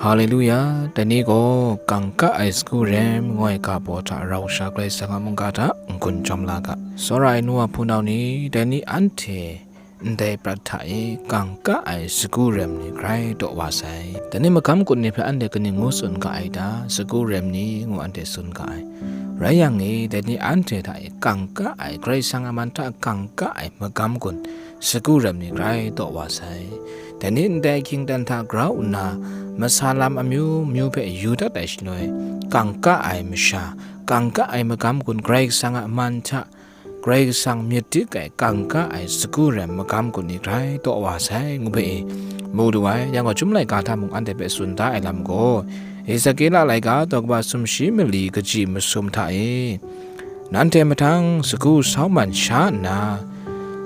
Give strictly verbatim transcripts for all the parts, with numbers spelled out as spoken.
Haleluya! Dai ni gaw kangka ai sagu rem ngoi ga baw hta rau sha Karai Kasang a mungga hta n-gun jawm la ga. Tsawra ai nu wa hpunau ni, dai ni anhte ndai prat hta e kangka ai sagu rem ni grai taw wa sai. Dai ni magam gun ni hpe anhte kaning ngu tsun ga ai ta? Sagu rem ni ngu anhte tsun ga ai. Rai yang e, dai ni anhte hta e kangka ai, Karai Kasang a man hta kangka ai magam gun, sagu rem ni grai taw wa sai. Dai ni ndai hkying dan hta grau nna, masa lam amyu myu hpe yu dat ai shaloi, kangka ai masha, kangka ai magam gun, Karai Kasang a man hta, Karai Kasang myit dik ai kangka ai sagu rem magam gun ni grai taw wa sai, ngu hpe e mu du ai. Yang gaw, Chyum laika hta mung anhte hpe tsun da ai lam gaw, Ezekela laika daw kaba sumshi mali kaji masum hta e, nanhte mahtang sagu sau man sha nna,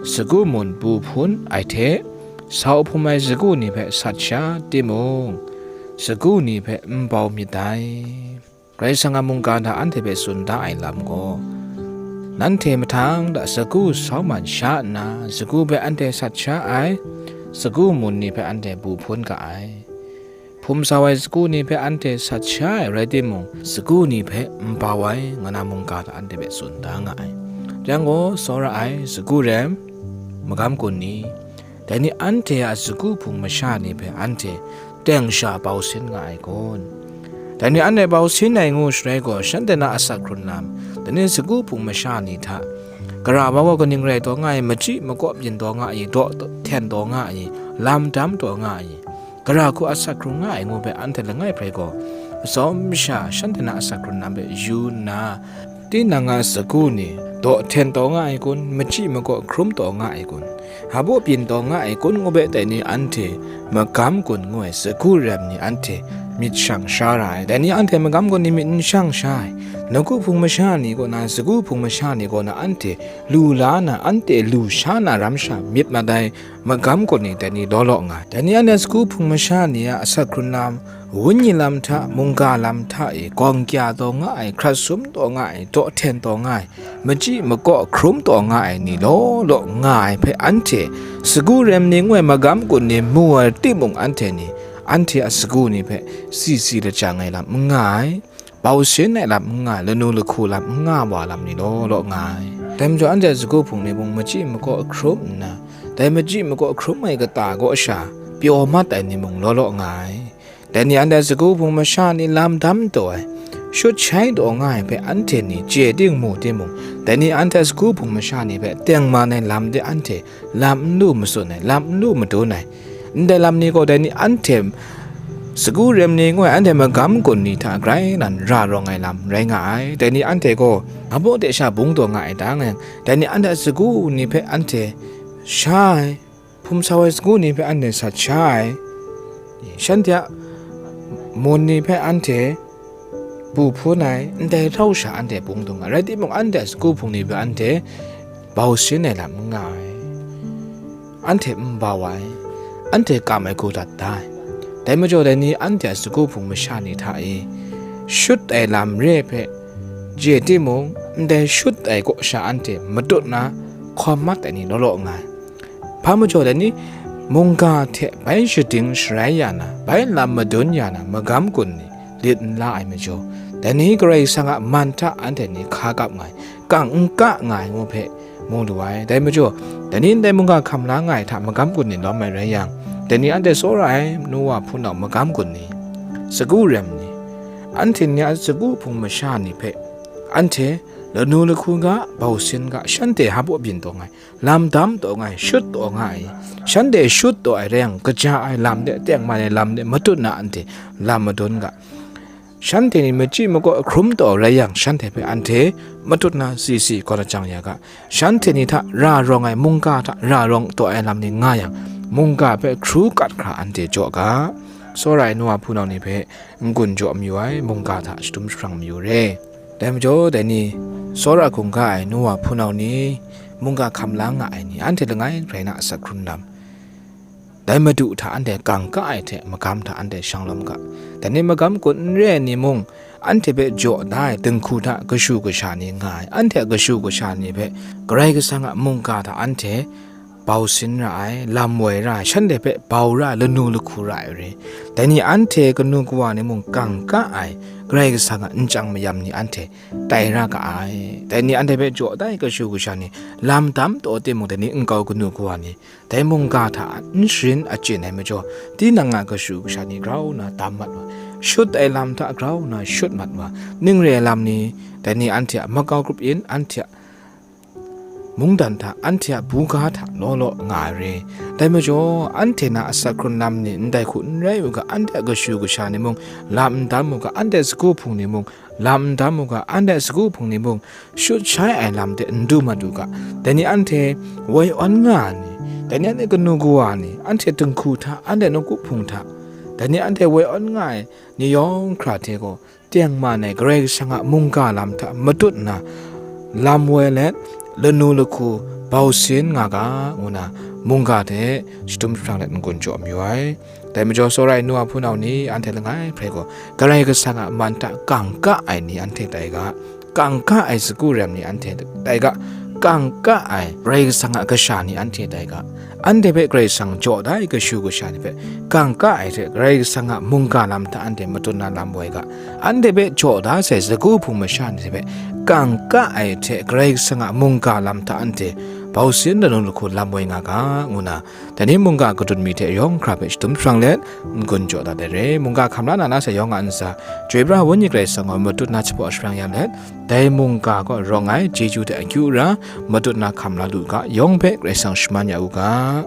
sagu mun bu hpun ai hte, sau hpum ai sagu ni hpe sat sha timung, sagu ni hpe n bau myit dai. Karai Kasang a mungga hta anhte hpe tsun da ai lam gaw, nanhte mahtang hta sagu sau man sha nna, sagu hpe anhte sat sha ai, sagu mun ni hpe anhte bu hpun ga ai. Hpum sau ai sagu ni hpe anhte sat sha ai rai timung, sagu ni hpe n bau ai, nga na mungga hta anhte hpe tsun da nga ai. Yang gaw, tsawra ai sagu rem, magam gun ni, dai ni anhte a sagu hpung masha ni hpe anhte teng sha bau sin nga ai kun? Dai ni anhte bau sin ai ngu sharai gaw, shanhte na asak hkrun lam, dai ni sagu hpung masha ni hta, gara wa gaw kaning rai taw nga ai, machyi makaw byin taw nga ai, daw hten taw nga ai, lam dam taw nga ai, gara hku asak hkrung nga ai ngu hpe anhte langai hpe gaw, atsawm sha shanhte na asak hkrun lam hpe yu nna, tinang a sagu ni daw hten taw nga ai kun, machyi makaw hkrum taw nga ai kun, hpabaw byin taw nga ai kun ngu hpe dai ni anhte magam gun ngu ai sagu rem ni anhte myit shang sha ra ai. Dai ni anhte magam gun ni myit n shang sha ai. Nawku hpung masha ni kaw na, sagu hpung masha ni kaw na anhte lu la na, anhte lu sha na ram sha myit mat ai. Magam gun ni dai ni law law nga ai. Dai ni anhte sagu hpung masha ni a asak hkrun lam, wenyi lam hta, mungga lam hta e gawng kya taw nga ai, hkrat sum taw nga ai, daw hten taw nga ai, machyi makaw hkrum taw nga ai ni law law nga ai hpe, anhte sagu rem ni ngu ai magam gun ni mu ai timung, anhte ni, anhte a sagu ni hpe si si lajang ai lam n nga ai. Bau sin ai lam n nga ai, lanu lahku lam n nga wa lam ni law law nga ai. Dai majaw, anhte a sagu hpung ni mung machyi makaw hkrum nna, dai machyi makaw hkrum ai kata kaw sha pyaw mat ai ni mung law law nga ai. Dai ni anhte a sagu hpung masha ni lam dam taw ai, shut shai taw nga ai hpe anhte ni chye ting mu timung, dai ni anhte a sagu hpung masha ni hpe tengman ai lam de anhte lam n lu matsun ai, lam n lu madun ai. Ndai lam ni gaw, dai ni anhte sagu rem ni ngu ai, anhte magam gun ni hta grai nan ra rawng ai lam rai nga ai. Dai ni anhte gaw hpabaw de sha bung taw nga ai ta nga yang, dai ni anhte a sagu ni hpe anhte sha ai, hpum sau ai sagu ni hpe anhte sat sha ai, shanhte a mun ni hpe anhte bu hpun ai, ndai rau sha anhte bung dung ai, rai timung, anhte a sagu hpung ni hpe anhte bau sin ai lam n nga ai, anhte n bau ai, anhte kam ai hku dat da ai. Dai majaw, dai ni anhte a sagu hpung masha ni hta e shut ai lam re ai hpe chye timung, ndai shut ai kaw sha anhte matut na hkawm mat ai ni law law nga ai. Hpa majaw, dai ni mungga hte bai shading sharai ya na, bai lam madun ya na magam gun ni lit n la ai majaw, dai ni Karai Kasang a man hta anhte ni hka kap nga ai, kang n ka nga ai ngu hpe mu lu ai. Dai majaw, dai ni ndai mungga hkam la nga ai hta magam gun ni lawm ai rai yang, dai ni anhte tsawra ai nu wa hpunau magam gun ni, sagu rem ni, anhte ni a sagu hpung masha ni hpe anhte lanu lahku ga, bau sin ga, shanhte hpabaw byin taw nga ai, lam dam taw nga ai, shut taw nga ai, shanhte shut taw ai rai yang, kaja ai lam de, tengman ai lam de matut na anhte lam madun ga. Shanhte ni machyi makaw hkrum taw rai yang, shanhte hpe anhte matut na si si gaw lajang ya ga. Shanhte ni hta ra rawng ai, mungga hta ra rawng taw ai lam ni nga yang, mungga hpe hkru kat hkra anhte jaw ga. Tsawra ai nu wa hpunau ni hpe n-gun jaw mayu ai, mungga hta shadum jahprang mayu re. Dai majaw, dai ni tsawra hkungga ai nu wa hpunau ni, mungga hkam la nga ai ni, anhte langai rai na asak hkrun lam, dai Madu hta anhte kangka ai hte magam hta anhte shanglawm ga. Dai ni magam gun n re ai ni mung, anhte hpe jaw da ai dinghku hta kashu kasha ni nga ai, anhte a kashu kasha ni hpe Karai Kasang a mungga hta anhte bau sin ra ai, lam woi ra ai, shanhte hpe bau ra ai, lanu lahku ra ai re. Dai ni anhte kanu kawa ni mung kangka ai, Karai Kasang a nchyang mayam ni anhte tai ra ga ai. Dai ni anhte hpe jaw dai kashu kasha ni, lam dam taw timung, dai ni nkau kanu kawa ni, dai mungga hta n sharin achyin ai majaw, tinang a kashu kasha ni grau nna dam mat wa, shut ai lam hta grau nna shut mat wa, ning re ai lam ni, dai ni anhte a makau grup yin, anhte a mungdan hta, anhte a buga hta law law nga ai re. Dai majaw, anhte na asak hkrun lam ni ndai hku n rai u ga, anhte a kashu kasha ni mung, lam n dam u ga, anhte sagu hpung ni mung, lam n dam u ga, anhte sagu hpung ni mung, shut shai ai lam de n du mat u ga. Dai ni anhte woi awn nga ai ni, dai ni anhte kanu kawa ni, anhte dinghku hta, anhte nawku hpung hta, dai ni anhte woi awn nga ai ni yawng hkra hte gaw, tengman ai Karai Kasang a mungga lam hta matut nna, lam woi let, lanu lahku bau sin nga ga, ngu na mungga hte shadum jahprang let n-gun jaw mayu ai. Dai majaw, tsawra ai nu a hpunau ni, anhte langai hpe gaw, Karai Kasang a man hta kangka ai ni anhte tai ga, kangka ai sagu rem ni anhte tai ga, kangka ai Karai Kasang a kasha ni anhte tai ga, anhte hpe Karai Kasang jaw da ai kashu kasha ni hpe, kangka ai hte Karai Kasang a mungga lam hta anhte matut na lam woi ga, anhte hpe jaw da sai sagu hpung masha ni hpe, kangka ai hte Karai Kasang a mungga lam hta anhte bau sin lanu lahku lam woi nga ga, ngu na, dai ni mungga kadun mi hte yawng hkra hpe shadum jahprang let, n-gun jaw dat ai re. Mungga hkam la na na sai yawng a ntsa, Chyoi pra Wenyi Karai Kasang gaw matut na jahpaw jahprang ya let, dai mungga kaw rawng ai chyeju hte akyu ra, matut na hkam la lu ga, yawng hpe Karai Kasang shaman ya u ga.